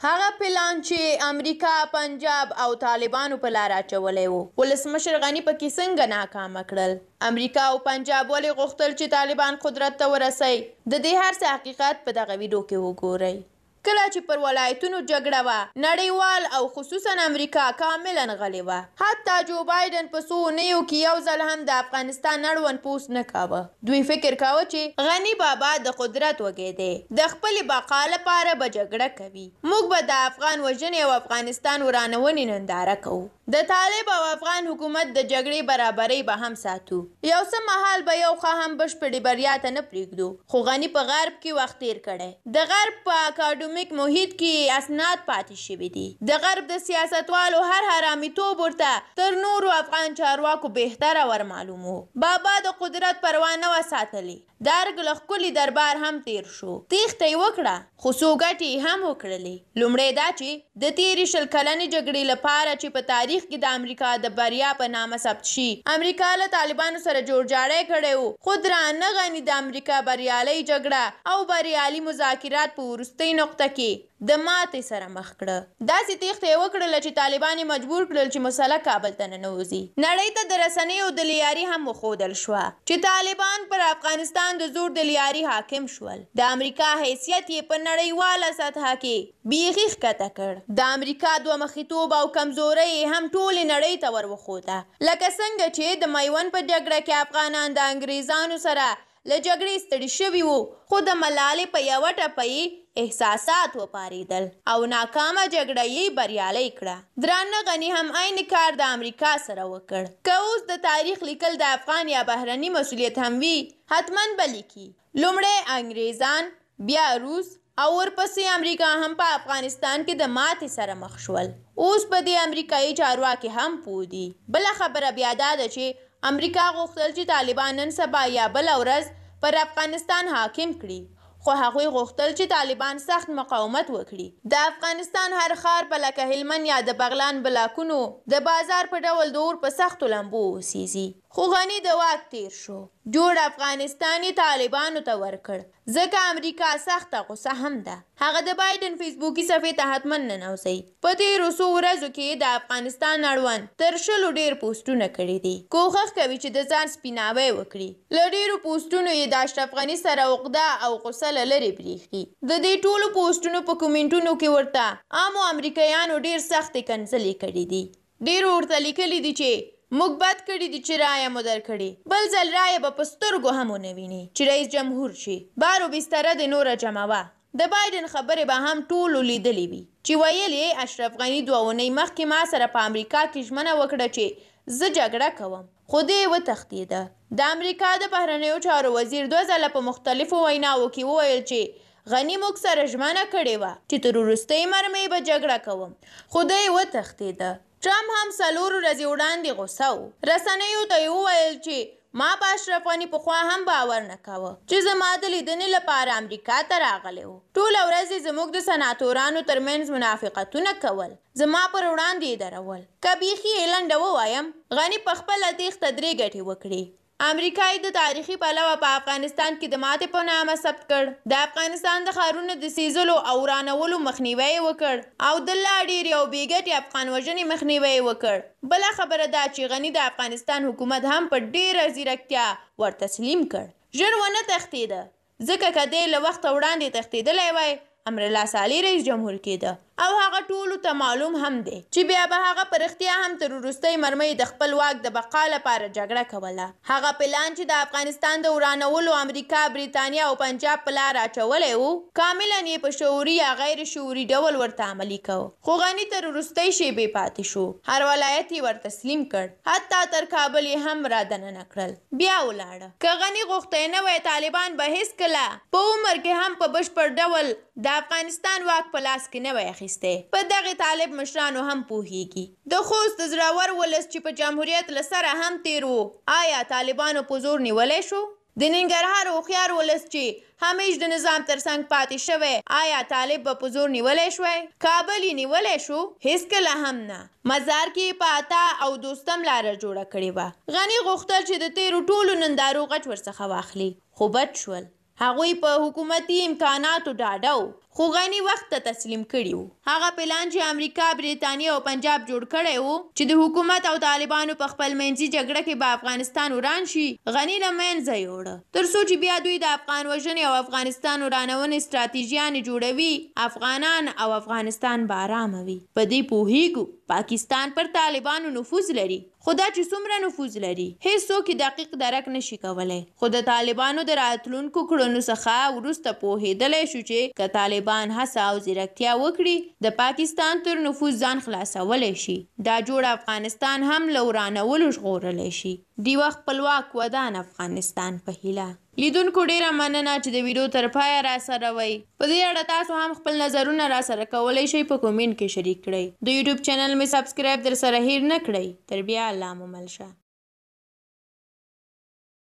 هغه پلان چې امریکا، پنجاب او طالبانو په لاره اچولی و، ولسمشر غني پکې څنګه ناکامه کړل؟ امریکا او پنجاب ولې غوښتل چې طالبان قدرت ته ورسوي؟ د دې هر څه حقیقت په دغه ویډیو کې وګورئ. کله چې پر ولایتونو جګړه وه، نړیوال او خصوصا امریکا کاملا غلې وه. حتی جو بایډن په څو اونیو کې یو ځل هم د افغانستان اړوند پوسټ نه کاوه. دوی فکر کاوه چې غني بابا د قدرت وږی دی، د خپلې بقا لپاره به جګړه کوي، موږ به د افغان وژنې او افغانستان ورانونې ننداره کوو، د طالب او افغان حکومت د جګړې برابرۍ به هم ساتو، یو څه مهال به یو ښه هم بشپړې بریا ته نه پرېږدو. خو غني په غرب کې وخت تېر کړی، د غرب په اکاډمیک محیط کې یې اسناد پاتې شوي دي، د غرب د سیاستوالو هر حرامیتوب ورته تر نورو افغان چارواکو بهتره ور معلوم و. بابا د قدرت پروا نه وه ساتلې، د ارګ له ښکلي دربار هم تېر شو، تېښته یې وکړه، خو څو ګټې یې هم وکړلې. لومړی دا چې د تېرې 20 کلنې جګړې لپاره چې په تاریخ کې د امریکا د بریا په نامه ثبت شي، امریکا له طالبانو سره جوړجاړی کړی و، خو درانه غني د امریکا بریالۍ جګړه او بریالي مذاکرات په وروستۍ نقطه کې د ماتې سره مخ کړه. داسې تېښته یې وکړله چې طالبان یې مجبور کړل چې مسلح کابل ته ننوځي. نړۍ ته د رسنیو د لیاري هم وښودل شوه چې طالبان پر افغانستان د زور د لیاري حاکم شول. د امریکا حیثیت یې په نړیواله سطحه کې بیخي ښکته کړ. د امریکا دوه مخیتوب او کمزورۍ یې هم ټولې نړۍ ته ور وښوده. لکه څنګه چې د میوند په جګړه کې افغانان د انګریزانو سره له جګړې ستړي شوي وو، خو د ملالې په یوه ټپه یې احساسات وپارېدل او ناکامه جګړه یې بریالۍ کړه. درانه غني هم عین کار د امریکا سره وکړ. که اوس د تاریخ لیکل د افغان یا بهرني مسولیت هم وي، حتما به لیکي لومړی انګریزان، بیا روس او ورپسې امریکا هم په افغانستان کې د ماتې سره مخ شول. اوس په دې امریکایي چارواکي هم پوه دي. بله خبره بیا دا ده چې امریکا غوښتل چې طالبان نن سبا یا بله ورځ پر افغانستان حاکم کړي، خو هغوی غوښتل چې طالبان سخت مقاومت وکړي. د افغانستان هر ښار په لکه هلمند یا د بغلان بلاکونو د بازار په ډول د اور په سختو لمبو وسیځي. خو غني د واک تیر شو، جوړ افغانستان یې طالبانو ته ورکړ، ځکه امریکا سخته غوسه هم ده. هغه د بایډن فیسبوکي صفحې ته حتما ننوځئ. په تېرو څو ورځو کې د افغانستان اړوند تر 20 ډېر پوسټونه کړي دي. کوښښ کوي چې د ځان سپیناوی وکړي. له ډېرو پوسټونو یې د اشرف غني سره عقده او غوسه له لرې برېښي. د دې ټولو پوسټونو په کومنټونو کې ورته عامو امریکایانو ډېر سختې کنځلې کړې دي. ډېرو ورته لیکلي دي چې موږ بد کړي دي چې رایه مو درکړې، بل ځل رایه به په سترګو هم ونه ویني چې رئیس جمهور شي، بار و بستره دې نوره جمعوه. د بایډن خبرې به هم ټولو لیدلې وي چې ویل یې اشرف غني 2 اونۍ مخکې ما سره په امریکا کې ژمنه وکړه چې زه جګړه کوم، خو دی وتښتېده. د امریکا د بهرنیو چارو وزیر 2 ځله په مختلفو ویناوو کې وویل چې غني موږ سره ژمنه کړې وه چې تر وروستۍ مرمۍ به جګړه کوم، خو دی وتښتېده. ټرمپ هم 4 ورځې وړاندې غوسه و. رسنیو ته یې وویل چې ما په اشرف غني پخوا هم باور نه کاوه چې زما د لیدنې لپاره امریکا ته راغلی و. ټوله ورځ یې زموږ د سناتورانو ترمنځ منافقتونه کول، زما پر وړاندې یې درول. که بیخي یې لنډه ووایم، غني په خپله تېښته 3 ګټې وکړې. امریکا یې د تاریخي پلوه په افغانستان کې د ماتې په نامه ثبت کړ، د افغانستان د ښارونو د سیزلو او ورانولو مخنیوی یې وکړ او د لا ډېرې او بې ګټې افغان وژنې مخنیوی یې وکړ. بله خبره دا چې غني د افغانستان حکومت هم په ډېره ځیرکتیا ور تسلیم کړ. ژر ونه تښتېده، ځکه که دی له وخته وړاندې تښتېدلی وای، امرالله صالح رئیس جمهور کېده او هغه ټولو ته معلوم هم دی چې بیا به هغه په رښتیا هم تر وروستۍ مرمۍ د خپل واک د بقا لپاره جګړه کوله. هغه پلان چې د افغانستان د ورانولو امریکا، بریتانیا او پنجاب په لاره اچولی و، کاملا یې په شعوري یا غیر شعوري ډول ورته عملي کاوه. خو غني تر وروستۍ شېبې پاتې شو، هر ولایت یې ور تسلیم کړ، حتی تر کابل یې هم را دننه کړل، بیا ولاړه. که غني غوښتی نه وای، طالبان به هېڅکله په عمر کې هم په بشپړ ډول د افغانستان واک په لاس کې نه وای اخیستی. په دغې طالب مشرانو هم پوهیږي. د خوست د زړور ولس چې په جمهوریت له سره هم تیر و، آیا طالبانو په زور نیولی شو؟ د ننګرهار هوښیار ولس چې همیش د نظام ترڅنګ پاتې شوی، آیا طالب به په زور نیولی شوی؟ کابل یې نیولی شو؟ هېڅکله هم نه. مزار کې یې په عطا او دوستم لاره جوړه کړې وه. غني غوښتل چې د تېرو ټولو نندارو غچ ورڅخه واخلي، خو بد شول. هغوی په حکومتي امکاناتو ډاډه وو، خو غني وخت ته تسلیم کړي وو. هغه پلان چې امریکا، بریتانیې او پنجاب جوړ کړی و چې د حکومت او طالبانو په خپل منځي جګړه کې به افغانستان وران شي، غني له منځه یوړه. تر څو چې بیا دوی د افغان وژنې او افغانستان ورانونې ستراتیژیانې جوړوي، افغانان او افغانستان به ارامه وي. په دې پوهیږو پاکستان پر طالبانو نفوذ لري، خو دا چې څومره نفوذ لري، هېڅوک یې دقیق درک نه شي کولی، خو د طالبانو د راتلونکو کړنو څخه وروسته پوهېدلی شو چې که طالبان هڅه او ځیرکتیا وکړي، د پاکستان تر نفوذ ځان خلاصولی شي، دا جوړ افغانستان هم له ورانولو ژغورلی شي. دیوه خپلواک ودان افغانستان په هیله. لیدونکو ډیره مننه چې د ویډیو تر پایه راسره وئ. په دې اړه تاسو هم خپل نظرونه راسره کولی شئ په کومنټ کې شریک کړئ. د یوټیوب چینل مې سبسکرایب درسره هیر نه کړئ. تر بیا الله مو مل شه.